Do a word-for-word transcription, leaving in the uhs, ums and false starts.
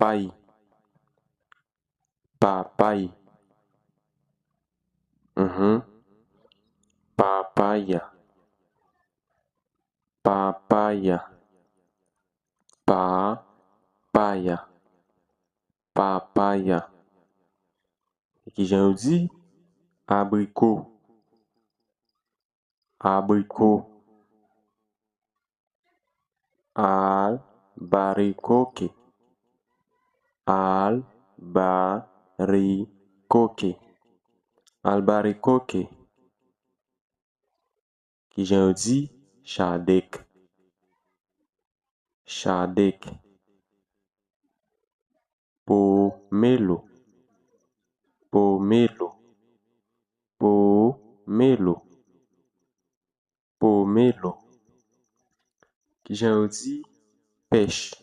Papay. Papay. Mhm. Papaya. Papaya. Papaya. Papaya. E kijan yo di? Abriko. Abriko. Albarikoke. Albarikoke. Albarikoke. Kijan yo di? Chadèk. Chadèk. Pomelo. Pomelo. Pomelo. Pomelo. Kijan yo di? Pèch.